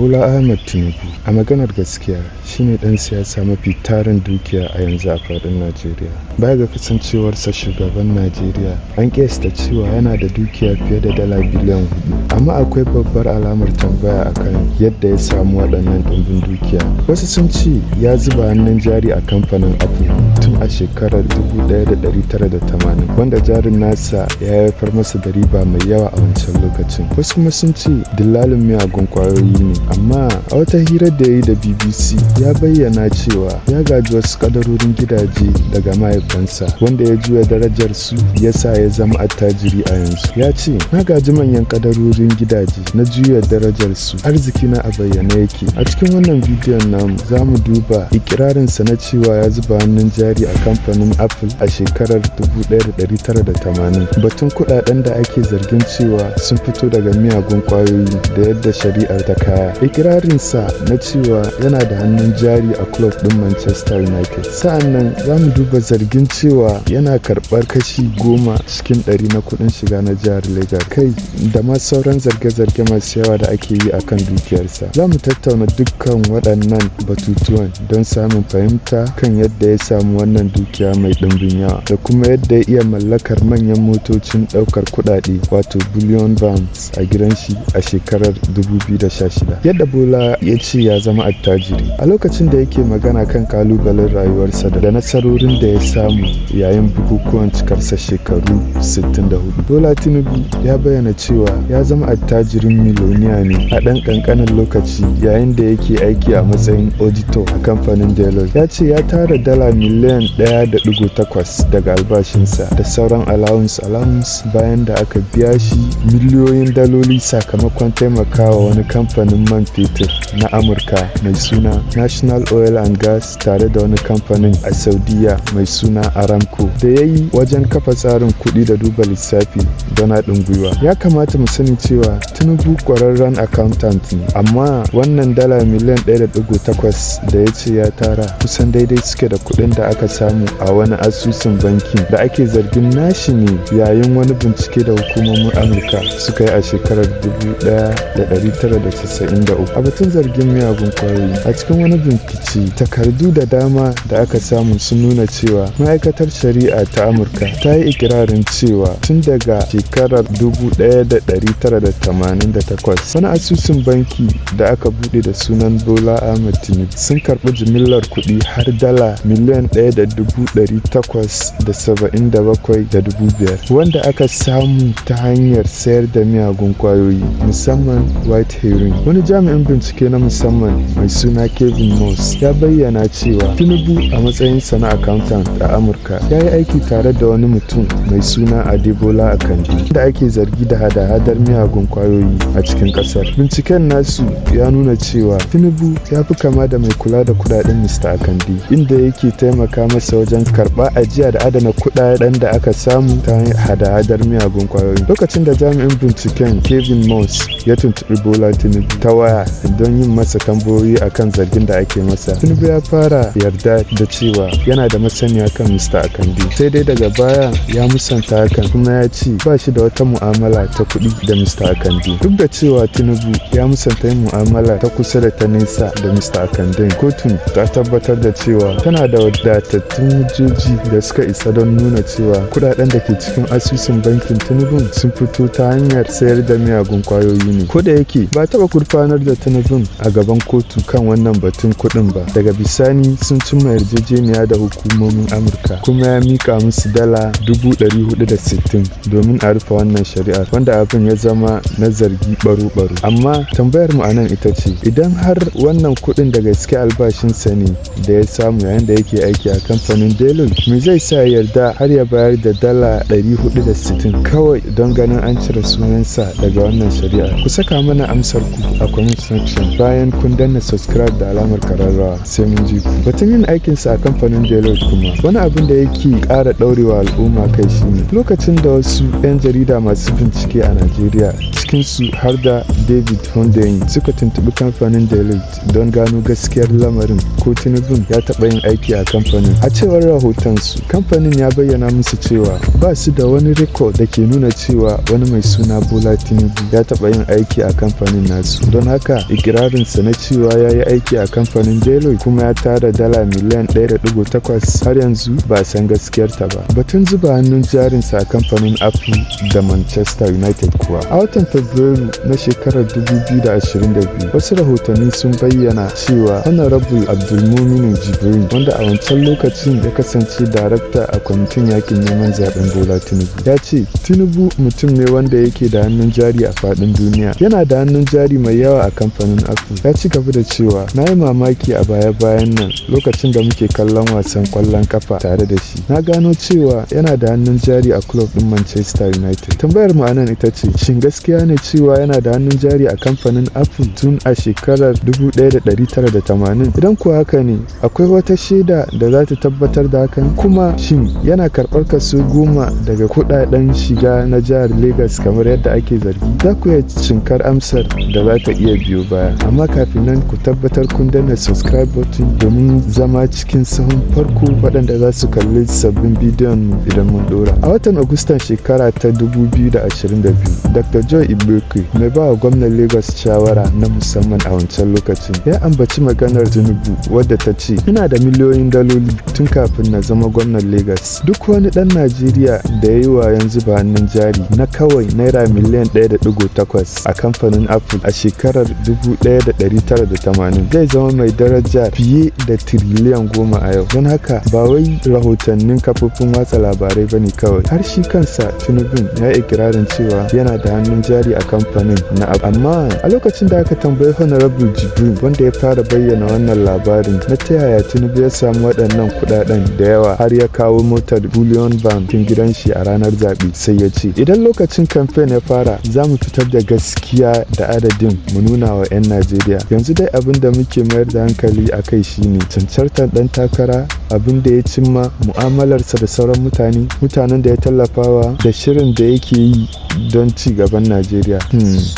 Bola Ahmed Tinubu a maganar gaskiya shine ɗan siyasa mafi tarin dukiya a yanzu a faɗin Najeriya. Baya ga kasancewarsa shugaban Najeriya, an ƙiyasta cewa yana da dukiya fiye da dala biliyan 4. Amma akwai babbar alamar tambaya akan yadda ya samu waɗannan ɗumbin dukiya. Wasu sun ce ya zuba hannun jari a kamfanin Apple tun a shekarar 1980, wanda jarin nasa ya haifar masa da riba mai yawa a wancan lokacin. Wasu kuma sun ce dillalin miyagun ƙwayoyi ne, amma a wata hirar da ya yi da BBC ya bayyana cewa ya gaji wasu kadarorin gidaje daga mahaifansa, wanda ya juya darajar su ya sa ya zama attajiri a yanzu. Ya ce, "Na gaji manyan kadarorin gidaje, na juya darajar su, arziki na a bayyane yake." A cikin wannan bidiyon namu za mu duba ikirarinsa na cewa ya zuba hannun jari a kamfanin Apple a shekarar 1980, batun kudaden da ake zargin cewa sun fito daga miyagun kwayoyi, da yadda shari'ar ta kaya, ikirarinsa na cewa yana da hannun jari a club din Manchester United. Sa'an nan za mu duba zargin cewa yana karɓar kashi 10% na kuɗin shiga na jihar Lagos, kai da ma sauran zarge-zarge masu yawa da ake yi akan dukiyarsa. Za mu tattauna dukkan waɗannan batutuwan don samun fahimta kan yadda ya samu wannan dukiya mai ɗimbin yawa da kuma yadda ya iya mallakar manyan motocin ɗaukar kuɗaɗe, wato bullion vans, a gidan shi a shekarar 2016. Yadda Bola ya ce ya zama attajiri. A lokacin da yake magana kan kalubalen rayuwarsa da nasarorin da ya samu yayin bukukuwan cikarsa shekaru 64, Bola Tinubu ya bayyana cewa ya zama attajirin miloniya ne a ɗan ƙanƙanin lokaci yayin da yake aiki a matsayin auditor a kamfanin Deloitte. Ya ce ya tara dala miliyan 1.8 daga albashinsa da sauran allowance allowance bayan da aka biya shi miliyoyin daloli sakamakon taimakawa wani kamfanin man fetur na Amurka mai suna National Oil and Gas tare da wani kamfanin a Saudiya mai suna Aramco da ya yi wajen kafa tsarin kuɗi da duba lissafi don haɗin gwiwa. Ya kamata mu sani cewa Tinubu ƙwararren accountant ne, amma wannan dala miliyan 1.8 da ya ce ya tara kusan daidai suke da kuɗin da aka samu a wani asusun banki da ake zargin nashi ne yayin wani bincike da hukumomin Amurka suka yi a shekarar 1993. A batun zargin miyagun kwayoyi, a cikin wani bincike, takardu da dama da aka samu sun nuna cewa Ma'aikatar Shari'a ta Amurka ta yi ikirarin cewa tun daga shekarar 1988 wani asusun banki da aka bude da sunan Bola Ahmed Tinubu sun karɓi jimillar kuɗi har dala miliyan 1,877,500, wanda aka samu ta hanyar sayar da miyagun kwayoyi, musamman white heroin. Wani jami'in bincike na musamman mai suna Kevin Moss ya bayyana cewa Tinubu, a matsayinsa na accountant a Amurka, ya yi aiki tare da wani mutum mai suna Adebola Akande da ake zargi da hada-hadar miyagun kwayoyi a cikin kasar. Binciken nasu ya nuna cewa Tinubu ya fi kama da mai kula da kudaden Mr. Akande, inda yake taimaka masa wajen karɓa ajiya da adana kudaden da aka samu ta hada-hadar miyagun kwayoyi. Lokacin da jami'in binciken Kevin Moss ya tuntuɓi Bola Tinubu ta waya don yin masa tambayoyi akan zargin da ake masa, Tinubu ya fara yarda da cewa yana da masaniya kan Mr. Akande, sai dai daga baya ya musanta hakan kuma ya ce ba shi da wata mu'amala ta kuɗi da Mr. Akande. Duk da cewa Tinubu ya musanta yin mu'amala ta kusa da ta nesa da Mr. Akande, kotun ta tabbatar da cewa tana da wadatattun hujjoji da suka isa don nuna cewa kudaden da ke cikin asusun bankin Tinubu sun fito ta hanyar sayar da miyagun kwayoyi ne. Ko da yake ba taɓa gurfanar da Tinubu a gaban kotu kan wannan batun kuɗin ba, daga bisani sun cimma yarjejeniya da hukumomin Amurka kuma ya mika musu dala 460,000 domin a rufe wannan shari'ar, wanda abin ya zama na zargi baro-baro. Amma tambayar mu anan ita ce, idan har wannan kuɗin da gaske albashinsa ne da ya samu yayin da yake aiki a kamfanin Deloitte, me zai sa ya yarda har ya bayar da dala 460 kawai don ganin an cire sunansa daga wannan shari'ar? Ku saka mana amsar ku a comment section bayan kun danna subscribe da alamar kararrawa. Sai mun ji ku. Batun yin aikinsa a kamfanin Deloitte kuma, wani abin da yake ƙara ɗaurewa al'umma kai shine lokacin da wasu 'yan jarida masu bincike a Najeriya, cikinsu har da David Hundeyin, suka tuntuɓi kamfanin Deloitte don gano gaskiyar lamarin ko Tinubu ya taɓa yin aiki a kamfanin. A cewar rahotonsu, kamfanin ya bayyana musu cewa ba su da wani rekod da ke nuna cewa wani mai suna Bola Tinubu ya taɓa yin aiki a kamfanin nasu. Don haka ikirarinsa na cewa ya yi aiki a kamfanin Deloitte kuma ya tara dala miliyan 1.8 har yanzu ba a san gaskiyarta ba. Batun zuba hannun jarinsa a kamfanin Apple da Manchester United kuwa, a watan Fabrairu na shekarar 2022, wasu rahotanni sun bayyana cewa Honorable Abdulmuminu Jibrin, wanda a wancan lokacin ya kasance darakta a kwamitin yakin neman zaben Bola Tinubu, ya ce Tinubu mutum ne wanda yake da hannun jari a faɗin duniya, yana da hannun jari mai yawa a kamfanin Apple. Ya ci gaba da cewa, "Na yi mamaki a baya-bayan nan lokacin da muke kallon wasan kwallon kafa tare da shi, na gano cewa yana da hannun jari a club din Manchester United." Tambayar mu anan ita ce, shin gaskiya ne cewa yana da hannun jari a kamfanin Apple tun a shekarar 1980? Idan kuwa haka ne, akwai wata shaida da za ta tabbatar da hakan? Kuma shin yana karɓar kaso 10 daga kuɗaɗen shiga na jihar Lagos kamar yadda ake zargi? Za ku iya cinkar amsar da za ta iya biyo baya, amma kafin nan ku tabbatar kun danna subscribe button domin zama cikin sahun farko waɗanda za su kalli sabbin bidiyon mu idan mun dora. A watan Agustan shekara ta 2022, Dr. Joy Igbokwe, mai ba wa gwamnan Lagos shawara na musamman a wancan lokacin, ya ambaci maganar Tinubu wadda ta ce, "Ina da miliyoyin daloli tun kafin na zama gwamnan Lagos. Duk wani ɗan Najeriya da ya yi wayon zuba hannun jari na kawai naira miliyan 1.8 a kamfanin Apple a shekarar 1980 zai zama mai daraja fiye da tiriliyan 10 a yau." Don haka ba wai rahotannin kafofin watsa labarai ba ne kawai, har shi kansa Tinubun ya ikirarin cewa yana da hannun jari a kamfanin na Apple. Amma a lokacin da aka tambayi Honorable Jibrin, wanda ya fara bayyana wannan labarin, na ta yaya Tinubu ya samu waɗannan kuɗaɗen da yawa har ya kawo motar bullion van cikin gidan shi a ranar zaɓe, sai ya ce, "Idan lokacin kamfen ya fara, za mu fitar da gaskiya da adadin mu nuna wa 'yan Najeriya. Yanzu dai abin da muke mayar da hankali a kai shine cancantar ɗan takara, abin da ya cimma, mu'amalarsa da sauran mutane, mutanen da ya tallafawa, da shirin da yake yi don ci gaban Najeriya."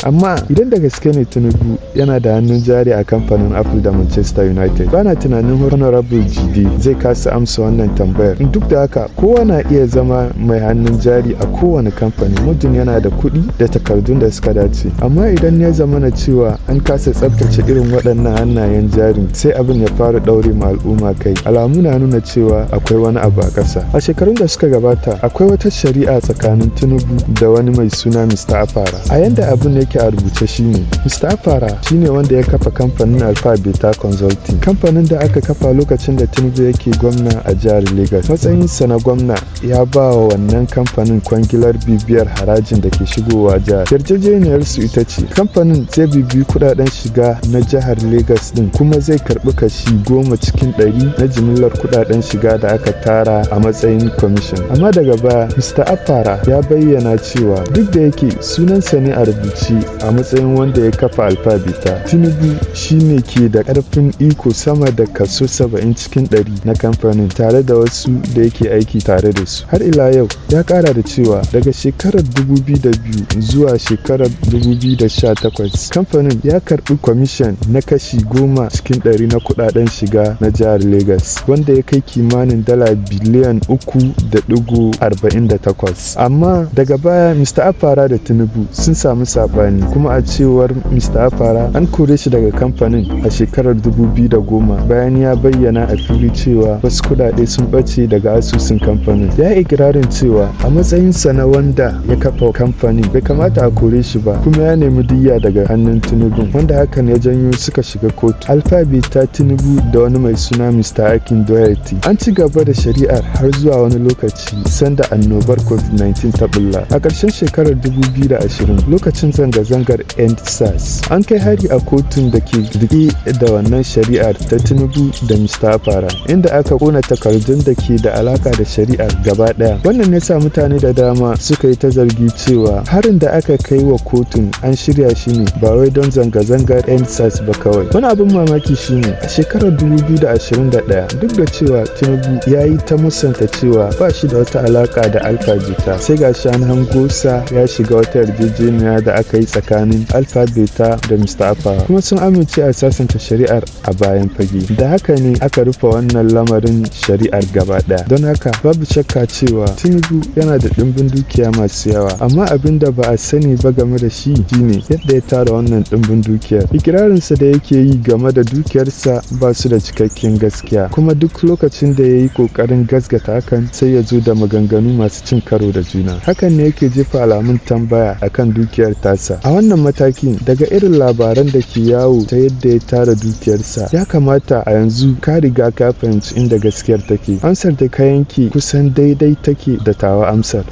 Amma idan da gaske ne Tinubu yana da hannun jari a kamfanin Apple da Manchester United, bana tunanin Honorable Jide zai kasa amsa wannan tambayar. Duk da haka, kowa na iya zama mai hannun jari a kowane kamfani muddin yana da kuɗi da takardun da suka dace. Amma idan ya zama na cewa an kasa tsabtace irin waɗannan hannayen jarin, sai abin ya fara ɗaure ma al'umma kai. Alamu na nuna cewa akwai wani abu a ƙasa. A shekarun da suka gabata, akwai wata shari'a tsakanin Tinubu da wani mai suna Mr. Afara. A yanda abin yake a rubuce shine, Mr. Afara shine wanda ya kafa kamfanin Alpha Beta Consulting, kamfanin da aka kafa lokacin da Tinubu yake gwamna a jihar Lagos. Matsayinsa na gwamna ya ba wa wannan kamfanin kwangilar bibiyar harajin da ke shigowa jihar. Yarjejeniyar su ita ce, kamfanin zai bibiyi kudaden shiga na jihar Lagos din, kuma zai karbi kashi 10% na jimillar kudaden shiga da aka tara a matsayin kwamishin. Amma daga baya, Mr. Afara ya bayyana cewa duk da yake sunansa ne a rubuce a matsayin wanda ya kafa Alpha Beta, Tinubu shine ke da karfin iko sama da kaso 70% na kamfanin, tare da wasu da yake aiki tare da su. Har ila yau, ya kara da cewa daga shekarar 2002 zuwa shekarar 2018, kamfanin ya karbi kwamishin na kashi 10% na kudaden shiga na jihar Lagos, wanda ya kai kimanin dala biliyan 3.48. Amma daga baya, Mr. Afara da Tinubu sun samu sabani, kuma a cewar Mr. Afara, an kore shi daga kamfanin a shekarar 2010 bayan ya bayyana a fili cewa wasu kudade sun bace daga asusun kamfanin. Ya yi ikirarin cewa a matsayinsa na wanda ya kafa kamfanin, bai kamata a kore shi ba, kuma ya nemi diyya daga hannun Tinubu, wanda hakan ya janyo suka shiga kotu. Alpha Beta, Tinubu da wani mai suna Mr. Akin Doherty. An ci gaba da shari'ar har zuwa wani lokaci sanda annobar COVID-19 ta bulla. A ƙarshen shekarar 2020, lokacin zanga-zangar End SARS, an kai hari a kotun da ke rike da wannan shari'ar ta Tinubu da Mr. Afara, inda aka kona takardun da ke da alaka da shari'ar gaba ɗaya. Wannan ya sa mutane da dama suka yi ta zargi cewa harin da aka kai wa kotun an shirya shi ne, ba wai don zanga-zangar End SARS ba kawai. Wani abin mamaki shine, a shekarar 2021, duk da cewa Tinubu ya yi ta musanta cewa ba shi da wata alaka da Alpha Beta, sai gashi an hango sa ya shiga wata yarjejeniya da aka yi tsakanin Alpha Beta da Mr. Afara, kuma sun amince a sasanta shari'ar a bayan fage. Da haka ne aka rufe wannan lamarin shari'ar gaba daya. Don haka babu shakka cewa Tinubu yana da ɗimbin dukiya masu yawa, amma abin da ba a sani ba game da shi shine yadda ya tara wannan. wannan ɗimbin dukiyar. Ikirarinsa da yake yi game da dukiyarsa ba su da cikakken gaskiya, kuma duk lokacin da ya yi ƙoƙarin gasgata hakan, sai ya zo da maganganu masu cin karo da juna. Hakan ne yake jefa alamun tambaya akan dukiyar tasa. A wannan matakin, daga irin labaran da ke yawo ta yadda ya tara dukiyarsa, ya kamata a yanzu ka riga ka fahimci inda gaskiyar take. Amsar da ka yanke kusan daidai take da tawa amsar.